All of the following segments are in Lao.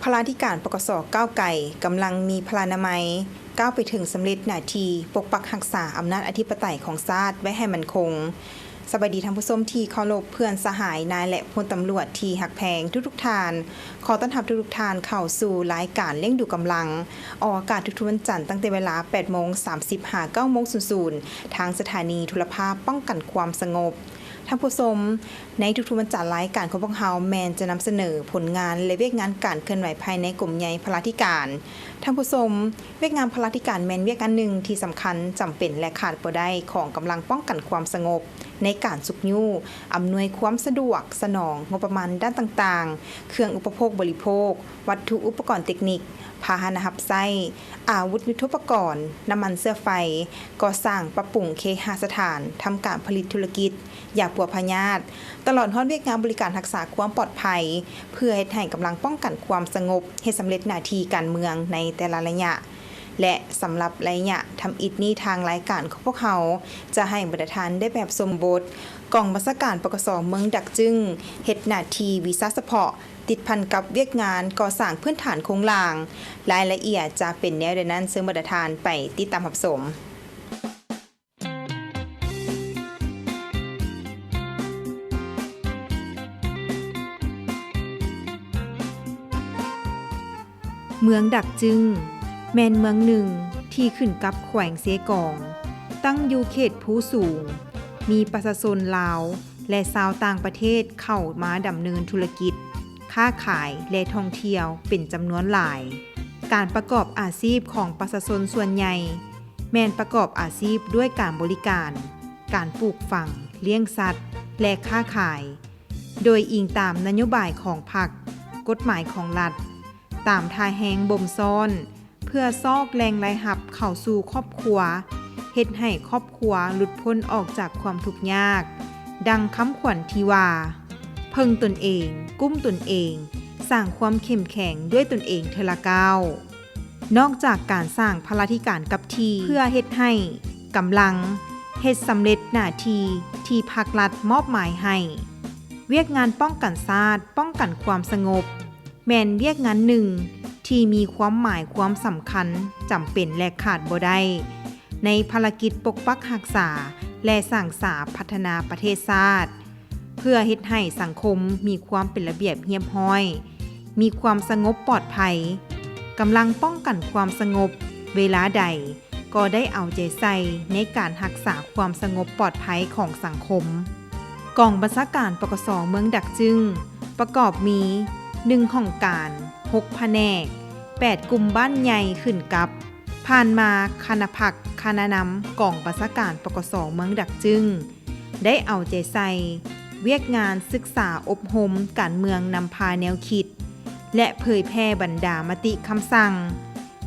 ພະລາທິການ ປກສ ກ້າວໄກ ກຳລັງມີພະລານາໄມ ກ້າວໄປເຖິງສຳເລັດໜ້າທີ່ປົກປັກຮັກສາອຳນາດອະທິປະໄຕຂອງຊາດໄວ້ໃຫ້ໝັ້ນຄົງ. ສະບາຍດີທ່ານຜູ້ຊົມທີ່ເຄົາລົບ, ເພື່ອນສະຫາຍ, ນາຍ ແລະ ພົນຕຳຫຼວດທີ່ຮັກແພງທຸກໆທ່ານ. ຂໍຕ້ອນຮັບທຸກໆທ່ານເຂົ້າສູ່ລາຍການລ້ຽງດູກຳລັງ, ອອກອາກາດທຸກໆວັນຈັນ ຕັ້ງແຕ່ເວລາແປດໂມງສາມສິບ ຫາ ເກົ້າໂມງສູນສູນ ທາງສະຖານີໂທລະພາບປ້ອງກັນຄວາມສະຫງົບ. ທ່ານຜູ້ຊົມ, ໃນທຸກໆວັນຈັນ ລາຍການຂອງພວກເຮົາແມ່ນຈະນຳສະເໜີຜົນງານ ແລະ ວຽກງານການເຄື່ອນໄຫວພາຍໃນກົມໃຫຍ່ພະລາທິການ. ທ່ານຜູ້ຊົມ, ວຽກງານພະລາທິການແມ່ນວຽກງານໜຶ່ງທີ່ສຳຄັນ, ຈຳເປັນ ແລະ ຂາດບໍ່ໄດ້ຂອງກຳລັງປ້ອງກັນຄວາມສະຫງົບ ໃນການຊຸກຍູ້ ອຳນວຍຄວາມສະດວກສະໜອງງົບປະມານດ້ານຕ່າງໆ, ເຄື່ອງອຸປະໂພກບໍລິໂພກ, ວັດຖຸອຸປະກອນເຕັກນິກ, ພາຫະນະຮັບໃຊ້, ອາວຸດຍຸດໂທປະກອນ, ນ້ຳມັນເຊື້ອໄຟ, ກໍ່ສ້າງ, ປັບປຸງເຄຫະສະຖານ, ທຳການຜະລິດທຸລະກິດ, ຢາປົວພະຍາດ, ຕະຫຼອດຮອດວຽກງານບໍລິການຮັກສາຄວາມປອດໄພ, ເພື່ອເຮັດໃຫ້ກຳລັງປ້ອງກັນຄວາມສະຫງົບ ເຮັດສຳເລັດໜ້າທີ່ການເມືອງໃນແຕ່ລະໄລຍະ. ແລະ ສຳລັບໄລຍະທຳອິດນີ້, ທາງລາຍການຂອງພວກເຮົາຈະໃຫ້ບັນດາທ່ານໄດ້ໄປຮັບຊົມບົດ ກອງບັນຊາການ ປກສ ເມືອງດາກຈຶງ ເຮັດໜ້າທີ່ວິຊາສະເພາະ ຕິດພັນກັບວຽກງານກໍ່ສ້າງພື້ນຖານໂຄງລ່າງ. ລາຍລະອຽດຈະເປັນແນວໃດນັ້ນ, ເຊີນບັນດາທ່ານໄປຕິດຕາມຮັບຊົມ. ເມືອງດາກຈຶງ ແມ່ນເມືອງໜຶ່ງທີ່ຂຶ້ນກັບແຂວງເຊກອງ, ຕັ້ງຢູ່ເຂດພູສູງ, ມີປະຊາຊົນລາວ ແລະ ຊາວຕ່າງປະເທດເຂົ້າມາດຳເນີນທຸລະກິດ, ຄ້າຂາຍ ແລະ ທ່ອງທ່ຽວເປັນຈຳນວນຫຼາຍ. ການປະກອບອາຊີບຂອງປະຊາຊົນສ່ວນໃຫຍ່ ແມ່ນປະກອບອາຊີບດ້ວຍການບໍລິການ, ການປູກຝັງ, ລ້ຽງສັດ ແລະ ຄ້າຂາຍ, ໂດຍອີງຕາມນະໂຍບາຍຂອງພັກ, ກົດໝາຍຂອງລັດ, ຕາມທ່າແຮງບົ່ມຊ້ອນ ເພື່ອຊອກແຫຼ່ງລາຍຮັບເຂົ້າສູ່ຄອບຄົວ, ເຮັດໃຫ້ຄອບຄົວຫຼຸດພົ້ນອອກຈາກຄວາມທຸກຍາກ. ດັ່ງຄຳຂວັນທີ່ວ່າ, ເພິ່ງຕົນເອງ, ກຸ້ມຕົນເອງ, ສ້າງຄວາມເຂັ້ມແຂງດ້ວຍຕົນເອງເທື່ອລະກ້າວ. ນອກຈາກການສ້າງພະລາທິການກັບທີ່ເພື່ອເຮັດໃຫ້ກຳລັງເຮັດສຳເລັດໜ້າທີ່ທີ່ພັກລັດມອບໝາຍໃຫ້, ວຽກງານປ້ອງກັນຊາດ, ປ້ອງກັນຄວາມສະຫງົບ ແມ່ນວຽກງານໜຶ່ງທີ່ມີຄວາມໝາຍຄວາມສຳຄັນ, ຈຳເປັນ ແລະ ຂາດບໍ່ໄດ້ ໃນພາລະກິດປົກປັກຮັກສາ ແລະ ສ້າງສາພັດທະນາປະເທດຊາດ. ເພື່ອເຮັດໃຫ້ສັງຄົມມີຄວາມເປັນລະບຽບຮຽບຮ້ອຍ, ມີຄວາມສະຫງົບປອດໄພ, ກຳລັງປ້ອງກັນຄວາມສະຫງົບເວລາໃດກໍໄດ້ເອົາໃຈໃສ່ໃນການຮັກສາຄວາມສະຫງົບປອດໄພຂອງສັງຄົມ. ກອງບັນຊາການ ປກສ ເມືອງດາກຈຶງ ປະກອບມີ ໜຶ່ງຫ້ອງການ, ຫົກພະແນກ, ແປດກຸ່ມບ້ານໃຫຍ່ຂຶ້ນກັບ. ຜ່ານມາຄະນະພັກຄະນະນຳກອງບັນຊາການ ປກສ ເມືອງດາກຈຶງ ໄດ້ເອົາໃຈໃສ່ວຽກງານສຶກສາອົບຮົມການເມືອງນຳພາແນວຄິດ ແລະ ເຜີຍແຜ່ບັນດາມະຕິຄຳສັ່ງ,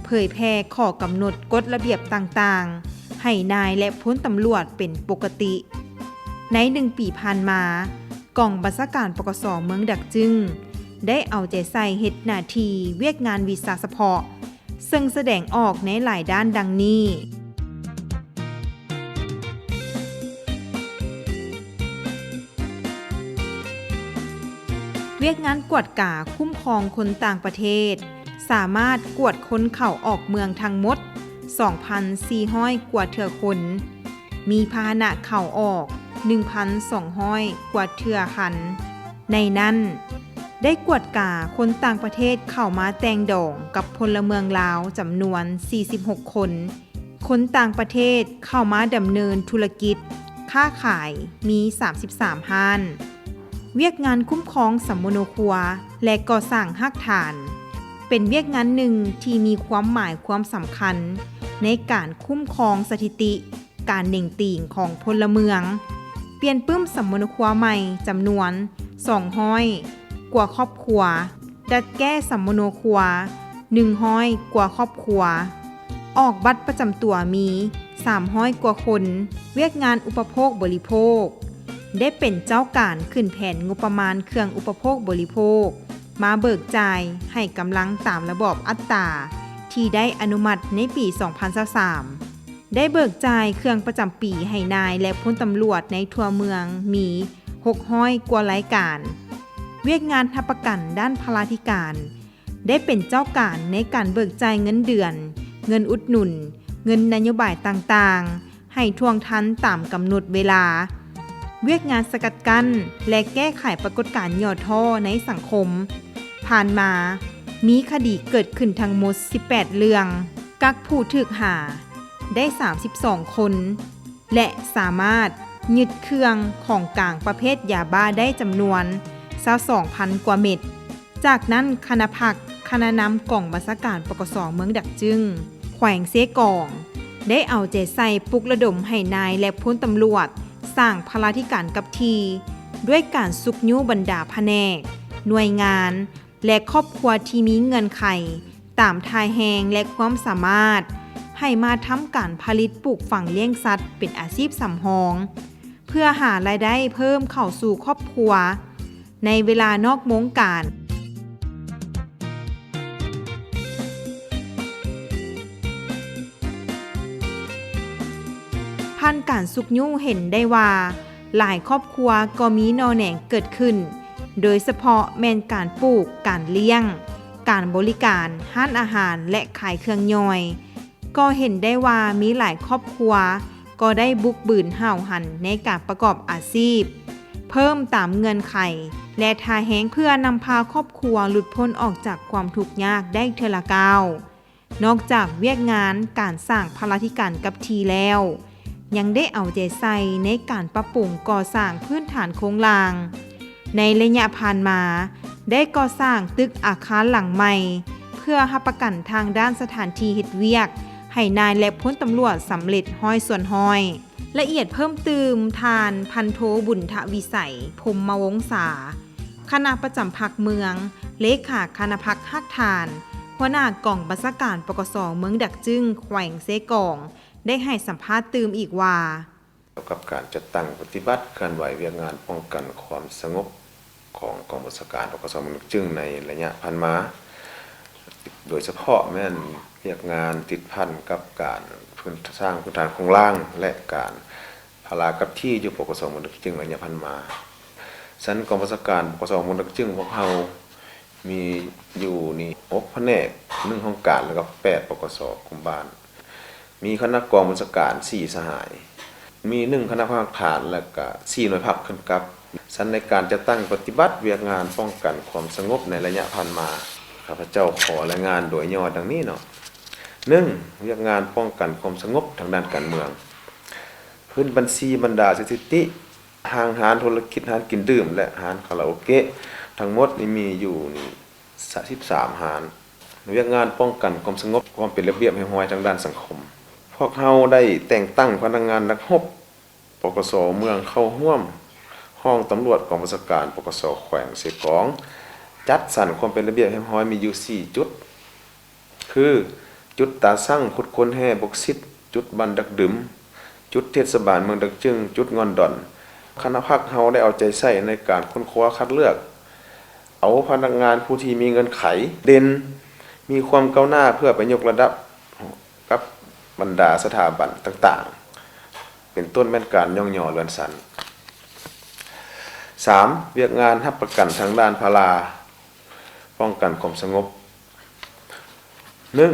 ເຜີຍແຜ່ຂໍ້ກຳນົດກົດລະບຽບຕ່າງໆ ໃຫ້ນາຍ ແລະ ພົນຕຳຫຼວດເປັນປົກກະຕິ. ໃນໜຶ່ງປີຜ່ານມາ, ກອງບັນຊາການ ປກສ ເມືອງດາກຈຶງ ໄດ້ເອົາໃຈໃສ່ເຮັດໜ້າທີ່ວຽກງານວິຊາສະເພາະ ເຊິ່ງສະແດງອອກໃນຫຼາຍດ້ານດັ່ງນີ້. ວຽກງານກວດກາຄຸ້ມຄອງຄົນຕ່າງປະເທດ ສາມາດກວດຄົນເຂົ້າອອກເມືອງທັງໝົດ ສອງພັນສີ່ຮ້ອຍກວ່າເທື່ອຄົນ, ມີພາຫະນະເຂົ້າອອກ ໜຶ່ງພັນສອງຮ້ອຍກວ່າເທື່ອຄັນ. ໃນນັ້ນ, ໄດ້ກວດກາຄົນຕ່າງປະເທດເຂົ້າມາແຕ່ງດອງກັບພົນລະເມືອງລາວຈຳນວນສີ່ສິບຫົກຄົນ, ຄົນຕ່າງປະເທດເຂົ້າມາດຳເນີນທຸລະກິດຄ້າຂາຍມີສາມສິບສາມຮ້ານ. ວຽກງານຄຸ້ມຄອງສຳມະໂນຄົວ ແລະ ກໍ່ສ້າງຮາກຖານ ເປັນວຽກງານໜຶ່ງທີ່ມີຄວາມໝາຍຄວາມສຳຄັນໃນການຄຸ້ມຄອງສະຖິຕິ ການເໜັງຕີງຂອງພົນລະເມືອງ, ປ່ຽນປຶ້ມສຳມະໂນຄົວໃໝ່ຈຳນວນສອງຮ້ອຍກວ່າຄອບຄົວ, ດັດແກ້ສຳມະໂນຄົວໜຶ່ງຮ້ອຍກວ່າຄອບຄົວ, ອອກບັດປະຈຳຕົວມີສາມຮ້ອຍກວ່າຄົນ. ວຽກງານອຸປະໂພກບໍລິໂພກ ໄດ້ເປັນເຈົ້າການຂຶ້ນແຜນງົບປະມານເຄື່ອງອຸປະໂພກບໍລິໂພກ ມາເບີກຈ່າຍໃຫ້ກຳລັງຕາມລະບອບອັດຕາທີ່ໄດ້ອະນຸມັດໃນປີສອງພັນຊາວສາມ. ໄດ້ເບີກຈ່າຍເຄື່ອງປະຈຳປີໃຫ້ນາຍ ແລະ ພົນຕຳຫຼວດໃນທົ່ວເມືອງມີຫົກຮ້ອຍກວ່າລາຍການ. ວຽກງານຮັບປະກັນດ້ານພະລາທິການ ໄດ້ເປັນເຈົ້າການໃນການເບີກຈ່າຍເງິນເດືອນ, ເງິນອຸດໜູນ, ເງິນນະໂຍບາຍຕ່າງໆ ໃຫ້ທ່ວງທັນຕາມກຳນົດເວລາ. ວຽກງານສະກັດກັ້ນ ແລະ ແກ້ໄຂປາກົດການຫຍໍ້ທໍ້ໃນສັງຄົມ ຜ່ານມາມີຄະດີເກີດຂຶ້ນທັງໝົດສິບແປດເລື່ອງ, ກັກຜູ້ຖືກຫາໄດ້ສາມສິບສອງຄົນ ແລະ ສາມາດຍຶດເຄື່ອງຂອງກາງປະເພດຢາບ້າໄດ້ຈຳນວນຊາວສອງພັນກວ່າເມັດ. ຈາກນັ້ນ ຄະນະພັກ, ຄະນະນຳກອງບັນຊາການ ປກສ ເມືອງດາກຈຶງ ແຂວງເຊກອງ ໄດ້ເອົາໃຈໃສ່ປຸກລະດົມໃຫ້ນາຍ ແລະ ພົນຕຳຫຼວດສ້າງພາລາທິການກັບທີ່ ດ້ວຍການຊຸກຍູ້ບັນດາພະແນກ, ໜ່ວຍງານ ແລະ ຄອບຄົວທີ່ມີເງື່ອນໄຂຕາມທ່າແຮງ ແລະ ຄວາມສາມາດ ໃຫ້ມາທຳການຜະລິດປູກຝັງລ້ຽງສັດເປັນອາຊີບສຳຮອງ ເພື່ອຫາລາຍໄດ້ເພີ່ມເຂົ້າສູ່ຄອບຄົວໃນເວລານອກໂມງການ. ຜ່ານການຊຸກຍູ້ເຫັນໄດ້ວ່າ ຫຼາຍຄອບຄົວກໍມີໜໍ່ແໜງເກີດຂຶ້ນ, ໂດຍສະເພາະແມ່ນການປູກ, ການລ້ຽງ, ການບໍລິການ, ຮ້ານອາຫານ ແລະ ຂາຍເຄື່ອງຍ່ອຍ. ກໍເຫັນໄດ້ວ່າມີຫຼາຍຄອບຄົວກໍໄດ້ບຸກບືນຫ້າວຫັນໃນການປະກອບອາຊີບເພີ່ມຕາມເງື່ອນໄຂ ແລະ ທ່າແຮງ ເພື່ອນຳພາຄອບຄົວຫຼຸດພົ້ນອອກຈາກຄວາມທຸກຍາກໄດ້ເທື່ອລະກ້າວ. ນອກຈາກວຽກງານການສ້າງພາລາທິການກັບທີ່ແລ້ວ, ຍັງໄດ້ເອົາໃຈໃສ່ໃນການປັບປຸງກໍ່ສ້າງພື້ນຖານໂຄງລ່າງ. ໃນໄລຍະຜ່ານມາ ໄດ້ກໍ່ສ້າງຕຶກອາຄານຫຼັງໃໝ່ ເພື່ອຮັບປະກັນທາງດ້ານສະຖານທີ່ເຮັດວຽກໃຫ້ນາຍ ແລະ ພົນຕຳຫຼວດສຳເລັດຮ້ອຍສ່ວນຮ້ອຍ. ລະອຽດເພີ່ມຕື່ມ, ທ່ານ ພັນໂທ ບຸນທະວິໄສ ພົມມະວົງສາ, ຄະນະປະຈຳພັກເມືອງ, ເລຂາຄະນະພັກຮາກຖານ, ຫົວໜ້າກອງບັນຊາການ ປກສ ເມືອງດາກຈຶງ ແຂວງເຊກອງ ໄດ້ໃຫ້ສຳພາດຕື່ມອີກວ່າ ກ່ຽວກັບການຈັດຕັ້ງປະຕິບັດເຄື່ອນໄຫວວຽກງານປ້ອງກັນຄວາມສະຫງົບຂອງກອງບັນຊາການ ປກສ ເມືອງດາກຈຶງ ໃນໄລຍະຜ່ານມາ, ໂດຍສະເພາະແມ່ນວຽກງານຕິດພັນກັບການພື້ນ ສ້າງພື້ນຖານໂຄງລ່າງ ແລະ ການພາລາກັບທີ່ຢູ່ ປກສ ເມືອງດາກຈຶງ ໄລຍະຜ່ານມາ. ຊັ້ນກອງບັນຊາການ ປກສ ເມືອງດາກຈຶງ ພວກເຮົາ ມີຢູ່ນີ້ຫົກພະແນກ, ໜຶ່ງຫ້ອງການ ແລ້ວກໍແປດ ປກສ ກຸ່ມບ້ານ. ມີຄະນະກອງບັນຊາການສີ່ສະຫາຍ, ມີໜຶ່ງຄະນະພັກຮາກຖານ ແລ້ວກະສີ່ໜ່ວຍພັກຂຶ້ນກັບ. ຊັ້ນໃນການຈັດຕັ້ງປະຕິບັດວຽກງານປ້ອງກັນຄວາມສະຫງົບໃນໄລຍະຜ່ານມາ, ຂ້າພະເຈົ້າຂໍລາຍງານໂດຍຫຍໍ້ດັ່ງນີ້ເນາະ. ໜຶ່ງ, ວຽກງານປ້ອງກັນຄວາມສະຫງົບທາງດ້ານການເມືອງ. ພື້ນບັນຊີບັນດາສະຖິຕິ ຫ້າງຮ້ານທຸລະກິດ, ຮ້ານກິນດື່ມ ແລະ ຮ້ານຄາຣາໂອເກະ ທັງໝົດນີ້ມີຢູ່ນີ້ ສາມສິບສາມຮ້ານ. ວຽກງານປ້ອງກັນຄວາມສະຫງົບ, ຄວາມເປັນລະບຽບຮຽບຮ້ອຍທາງດ້ານສັງຄົມ. ພວກເຮົາໄດ້ແຕ່ງຕັ້ງພະນັກງານນັກຮົບ ປກສ ເມືອງເຂົ້າຮ່ວມຫ້ອງຕຳຫຼວດກອງບັນຊາການ ປກສ ແຂວງເຊກອງ. ຈັດສັນຄວາມເປັນລະບຽບຮຽບຮ້ອຍມີຢູ່ສີ່ຈຸດ. ຄື ຈຸດຕາຊັ່ງ, ຂຸດຄົ້ນແຮ່ບົກຊິດ, ຈຸດບ້ານດັກດຶມ, ຈຸດເທດສະບານເມືອງດັກຈຶງ, ຈຸດງ່ອນດອນ. ຄະນະພັກເຮົາໄດ້ເອົາໃຈໃສ່ໃນການຄົ້ນຄວ້າຄັດເລືອກເອົາພະນັກງານຜູ້ທີ່ມີເງື່ອນໄຂເດັ່ນ, ມີຄວາມກ້າວໜ້າ ເພື່ອໄປຍົກລະດັບກັບບັນດາສະຖາບັນຕ່າງໆ ເປັນຕົ້ນແມ່ນການຍ້ອງຍໍເລື່ອນຊັ້ນ. ສາມ, ວຽກງານຮັບປະກັນທາງດ້ານພາລາ ປ້ອງກັນຄວາມສະຫງົບ. ໜຶ່ງ,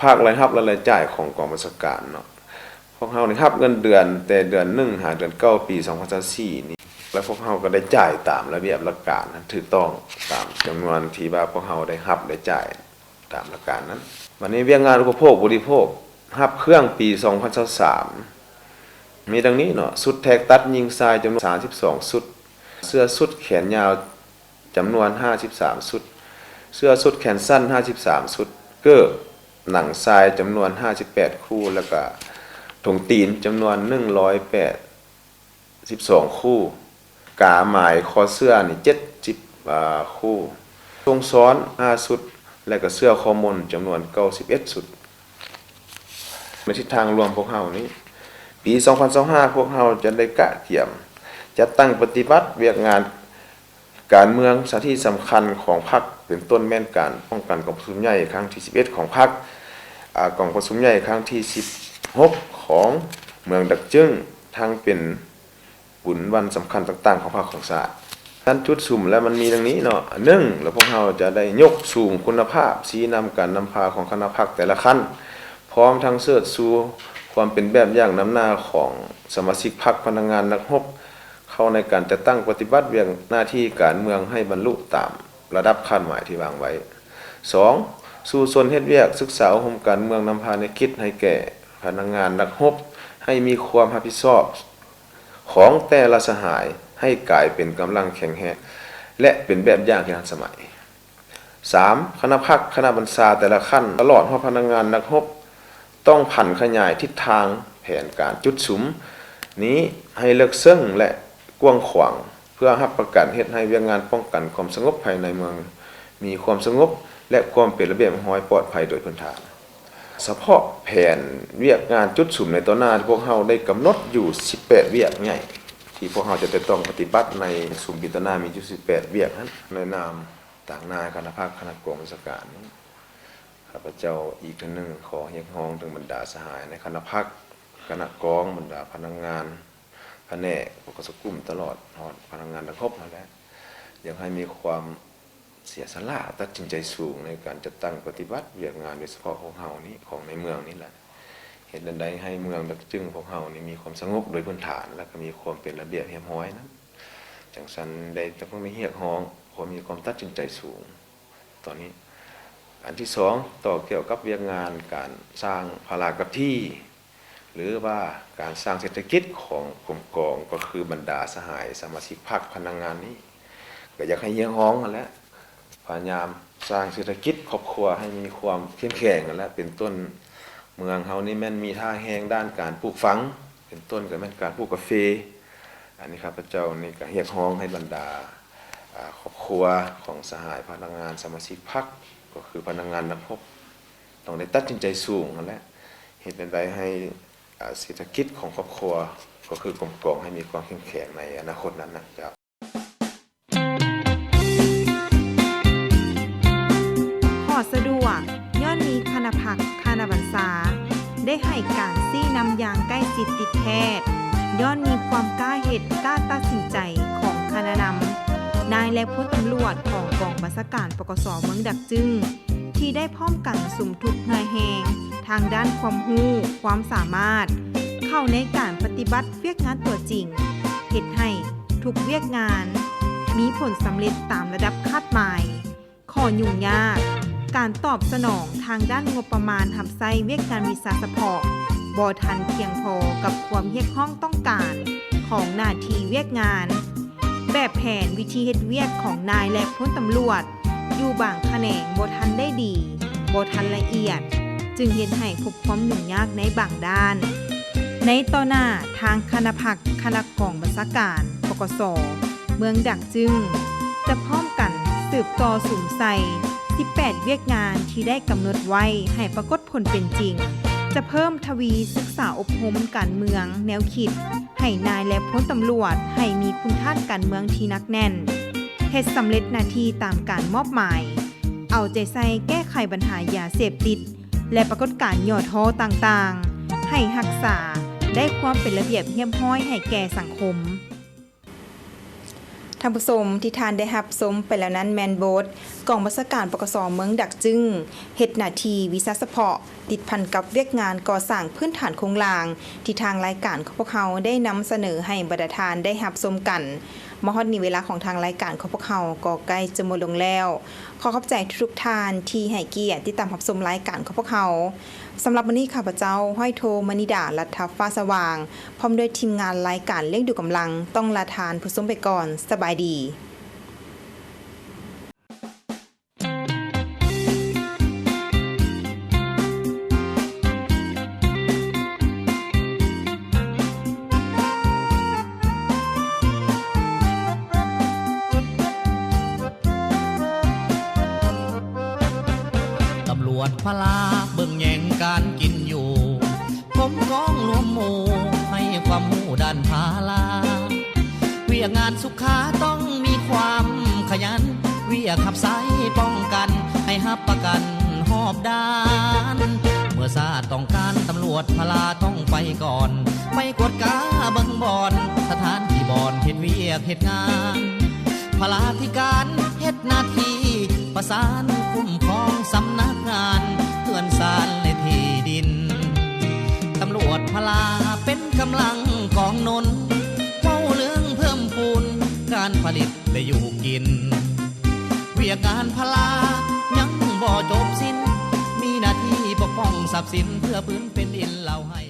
ພາກລາຍຮັບ ແລະ ລາຍຈ່າຍຂອງກອງບັນຊາການເນາະ. ພວກເຮົາໄດ້ຮັບເງິນເດືອນແຕ່ເດືອນໜຶ່ງຫາເດືອນເກົ້າ ປີສອງພັນຊາວສີ່ນີ້ ແລະ ພວກເຮົາກໍໄດ້ຈ່າຍຕາມລະບຽບຫຼັກການນັ້ນຖືກຕ້ອງຕາມຈຳນວນທີ່ວ່າພວກເຮົາໄດ້ຮັບໄດ້ຈ່າຍຕາມຫຼັກການນັ້ນ. ບັດນີ້ວຽກງານອຸປະໂພກບໍລິໂພກ ຮັບເຄື່ອງປີສອງພັນຊາວສາມ ມີດັ່ງນີ້ເນາະ, ຊຸດແທກຕັດຍິງຊາຍຈຳນວນສາມສິບສອງຊຸດ, ເສື້ອຊຸດແຂນຍາວ ຈຳນວນຫ້າສິບສາມຊຸດ, ເສື້ອຊຸດແຂນສັ້ນຫ້າສິບສາມຊຸດ, ເກີບໜັງຊາຍຈຳນວນຫ້າສິບແປດຄູ່ ແລ້ວກະຖົງຕີນຈຳນວນໜຶ່ງຮ້ອຍແປດສິບສອງຄູ່, ກາໝາຍຄໍເສື້ອນີ້ເຈັດສິບ ອາ ຄູ່, ຊົງຊ້ອນຫ້າຊຸດ ແລະກະເສື້ອຄໍມົນຈຳນວນເກົ້າສິບເອັດຊຸດ. ໃນທິດທາງລວມພວກເຮົານີ້ ປີສອງພັນຊາວຫ້າ ພວກເຮົາຈະໄດ້ກະກຽມຈັດຕັ້ງປະຕິບັດວຽກງານ ການເມືອງ ສະຖານທີ່ສຳຄັນຂອງພັກ ເປັນຕົ້ນແມ່ນການປ້ອງກັນກອງປະຊຸມໃຫຍ່ຄັ້ງທີສິບເອັດຂອງພັກ, ອາ, ກອງປະຊຸມໃຫຍ່ຄັ້ງທີສິບຫົກຂອງເມືອງດັກຈຶງ, ທັງເປັນບຸນວັນສຳຄັນຕ່າງໆຂອງພັກຂອງຊາດ. ການຈຸດສຸມແລ້ວມັນມີດັ່ງນີ້ເນາະ, ໜຶ່ງ ແລ້ວພວກເຮົາຈະໄດ້ຍົກສູງຄຸນນະພາບ, ຊີ້ນຳການນຳພາຂອງຄະນະພັກແຕ່ລະຂັ້ນ, ພ້ອມທັງເຊີດຊູຄວາມເປັນແບບຢ່າງນຳໜ້າຂອງສະມາຊິກພັກ, ພະນັກງານ, ນັກຮົບ ເຂົ້າໃນການຈັດຕັ້ງປະຕິບັດວຽກໜ້າທີ່ການເມືອງໃຫ້ບັນລຸຕາມລະດັບຄາດໝາຍທີ່ວາງໄວ້. ສອງ ສູ້ຊົນເຮັດວຽກສຶກສາອົບຮົມການເມືອງນຳພາແນວຄິດໃຫ້ແກ່ພະນັກງານ, ນັກຮົບ ໃຫ້ມີຄວາມຮັບຜິດຊອບ ຂອງແຕ່ລະສະຫາຍໃຫ້ກາຍເປັນກຳລັງແຂງແຮງ ແລະ ເປັນແບບຢ່າງທີ່ທັນສະໄໝ. ສາມ ຄະນະພັກ, ຄະນະບັນຊາແຕ່ລະຂັ້ນ ຕະຫຼອດຮອດພະນັກງານ, ນັກຮົບ ຕ້ອງຜັນຂະຫຍາຍທິດທາງແຜນການຈຸດສຸມນີ້ໃຫ້ເລິກເຊິ່ງ ແລະ ກວ້າງຂວາງ ເພື່ອຮັບປະກັນເຮັດໃຫ້ວຽກງານປ້ອງກັນຄວາມສະຫງົບພາຍໃນເມືອງມີຄວາມສະຫງົບ ແລະ ຄວາມເປັນລະບຽບຮຽບຮ້ອຍປອດໄພໂດຍພື້ນຖານ. ສະເພາະແຜນວຽກງານຈຸດສຸມໃນຕໍ່ໜ້າທີ່ພວກເຮົາໄດ້ກຳນົດຢູ່ສິບແປດວຽກໃຫຍ່ ທີ່ພວກເຮົາຈະຕ້ອງປະຕິບັດໃນສຸມປີຕໍ່ໜ້າມີຢູ່ສິບແປດວຽກນັ້ນ, ໃນນາມຕາງໜ້າຄະນະພັກ, ຄະນະກອງບັນຊາການ, ຂ້າພະເຈົ້າອີກເທື່ອໜຶ່ງຂໍຮຽກຮ້ອງເຖິງບັນດາສະຫາຍໃນຄະນະພັກ, ຄະນະກອງ, ບັນດາພະນັກງານພະແນກ, ປກສ ກຸ່ມ ຕະຫຼອດຮອດພະນັກງານນັກຮົບຫັ້ນແຫຼະ, ຢາກໃຫ້ມີຄວາມ ເສຍສະຫຼະຕັດສິນໃຈສູງໃນການຈັດຕັ້ງປະຕິບັດວຽກງານ ໂດຍສະເພາະພວກເຮົານີ້ ຂອງໃນເມືອງນີ້ແຫຼະ, ເຮັດແນວໃດໃຫ້ເມືອງດັກຈຶງພວກເຮົານີ້ມີຄວາມສະຫງົບໂດຍພື້ນຖານ ແລະ ກໍມີຄວາມເປັນລະບຽບຮຽບຮ້ອຍນຳ. ຈັ່ງຊັ້ນໄດ້ ຕ້ອງໄດ້ຮຽກຮ້ອງຄວາມມີຄວາມຕັດສິນໃຈສູງຕອນນີ້. ອັນທີສອງ ຕໍ່ກ່ຽວກັບວຽກງານການສ້າງພາລາກັບທີ່ ຫຼືວ່າການສ້າງເສດຖະກິດຂອງກົມກອງ ກໍຄືບັນດາສະຫາຍສະມາຊິກພັກພະນັກງານນີ້ ກໍຢາກໃຫ້ຮຽກຮ້ອງຫັ້ນແຫຼະ ພະຍາຍາມສ້າງເສດຖະກິດຄອບຄົວໃຫ້ມີຄວາມເຂັ້ມແຂງຫັ້ນແຫຼະ. ເປັນຕົ້ນ ເມືອງເຮົານີ້ແມ່ນມີທ່າແຮງດ້ານການປູກຝັງ ເປັນຕົ້ນກໍແມ່ນການປູກກາເຟ. ອັນນີ້ຂ້າພະເຈົ້ານີ້ກໍຮຽກຮ້ອງໃຫ້ບັນດາ ອາ ຄອບຄົວຂອງສະຫາຍພະນັກງານສະມາຊິກພັກ ກໍຄືພະນັກງານນັກຮົບ ຕ້ອງໄດ້ຕັດສິນໃຈສູງຫັ້ນແຫຼະ ເຮັດແນວໃດໃຫ້ ອາ ເສດຖະກິດຂອງຄອບຄົວ ກໍຄືກົມກອງໃຫ້ມີຄວາມເຂັ້ມແຂງໃນອະນາຄົດນັ້ນນະ ເຈົ້າ. ຂໍສະດວກ ຍ້ອນມີຄະນະພັກ, ຄະນະບັນຊາ ໄດ້ໃຫ້ການຊີ້ນຳຢ່າງໃກ້ຊິດຕິດແທດ, ຍ້ອນມີຄວາມກ້າເຮັດ, ກ້າຕັດສິນໃຈຂອງຄະນະນຳ, ນາຍ ແລະ ພົນຕຳຫຼວດຂອງກອງບັນຊາການ ປກສ ເມືອງດາກຈຶງ ທີ່ໄດ້ພ້ອມກັນສຸມທຸກເຫື່ອແຮງທາງດ້ານຄວາມຮູ້, ຄວາມສາມາດ ເຂົ້າໃນການປະຕິບັດວຽກງານຕົວຈິງ, ເຮັດໃຫ້ທຸກວຽກງານມີຜົນສຳເລັດຕາມລະດັບຄາດໝາຍ. ຂໍ້ຫຍຸ້ງຍາກ, ການຕອບສະໜອງທາງດ້ານງົບປະມານຮັບໃຊ້ວຽກງານວິຊາສະເພາະ ບໍ່ທັນພຽງພໍກັບຄວາມຮຽກຮ້ອງຕ້ອງການຂອງໜ້າທີ່ວຽກງານ. ແບບແຜນວິທີເຮັດວຽກຂອງນາຍ ແລະ ພົນຕຳຫຼວດ ຢູ່ບາງຂະແໜງບໍ່ທັນໄດ້ດີ, ບໍ່ທັນລະອຽດ, ຈຶ່ງເຮັດໃຫ້ພົບຄວາມຫຍຸ້ງຍາກໃນບາງດ້ານ. ໃນຕໍ່ໜ້າ, ທາງຄະນະພັກ, ຄະນະກອງບັນຊາການ ປກສ ເມືອງດາກຈຶງ ຈະພ້ອມກັນສືບຕໍ່ສຸມໃສ່ສິບແປດວຽກງານທີ່ໄດ້ກຳນົດໄວ້ໃຫ້ປາກົດຜົນເປັນຈິງ, ຈະເພີ່ມທະວີສຶກສາອົບຮົມການເມືອງແນວຄິດ ໃຫ້ນາຍ ແລະ ພົນຕຳຫຼວດໃຫ້ມີຄຸນທາດການເມືອງທີ່ໜັກແໜ້ນ, ເຮັດສຳເລັດໜ້າທີ່ຕາມການມອບໝາຍ, ເອົາໃຈໃສ່ແກ້ໄຂບັນຫາຢາເສບຕິດ ແລະ ປາກົດການຫຍໍ້ທໍ້ຕ່າງໆ, ໃຫ້ຮັກສາໄດ້ຄວາມເປັນລະບຽບຮຽບຮ້ອຍໃຫ້ແກ່ສັງຄົມ. ທ່ານຜູ້ຊົມທີ່ທ່ານໄດ້ຮັບຊົມໄປແລ້ວນັ້ນແມ່ນບົດ ກອງບັນຊາການ ປກສ ເມືອງດາກຈຶງ ເຮັດໜ້າທີ່ວິຊາສະເພາະ ຕິດພັນກັບວຽກງານກໍ່ສ້າງພື້ນຖານໂຄງລ່າງ ທີ່ທາງລາຍການຂອງພວກເຮົາໄດ້ນຳສະເໜີໃຫ້ບັນດາທ່ານໄດ້ຮັບຊົມກັນ. ມາຮອດນີ້ເວລາຂອງທາງລາຍການຂອງພວກເຮົາກໍໃກ້ຈະໝົດລົງແລ້ວ. ຂໍຂອບໃຈທຸກໆທ່ານທີ່ໃຫ້ກຽດຕິດຕາມຮັບຊົມລາຍການຂອງພວກເຮົາ. ສຳລັບມື້ນີ້ ຂ້າພະເຈົ້າ ຮ້ອຍໂທ ມະນີດາ ລັດຖະຟ້າສະຫວ່າງ ພ້ອມດ້ວຍທີມງານລາຍການລ້ຽງດູກຳລັງ ຕ້ອງລາທ່ານຜູ້ຊົມໄປກ່ອນ. ສະບາຍດີ. ຕຳຫຼວດພະລາເບິ່ງແຍງການກິນຢູ່ ກົມກອງລວມໝູ່ໃຫ້ຄວາມຮູ້ດ້ານພາລາ ວຽກງານສຸຂາຕ້ອງມີຄວາມຂະຫຍັນ ວຽກຮັບໃຊ້ປ້ອງກັນໃຫ້ຮັບປະກັນຮອບດ້ານ ເມື່ອຊາດຕ້ອງການຕຳຫຼວດພະລາຕ້ອງໄປກ່ອນ ໄປກວດກາເບິ່ງບ່ອນ ສະຖານທີ່ບ່ອນເຮັດວຽກເຮັດງານ ພະລາທິການເຮັດໜ້າທີ່ປະສານຄຸ້ມຄອງສຳນັກງານເຮືອນຊານ ແລະ ທີ່ດິນ. ຕຳຫຼວດພະລາເປັນກຳລັງກອງໜູນ ເວົ້າເລື່ອງເພີ່ມພູນການຜະລິດ ແລະ ຢູ່ກິນ. ວຽກງານພະລາຍັງບໍ່ຈົບສິ້ນ ມີໜ້າທີ່ປົກປ້ອງຊັບສິນ ເພື່ອພື້ນແຜ່ນດິນລາວໃຫ້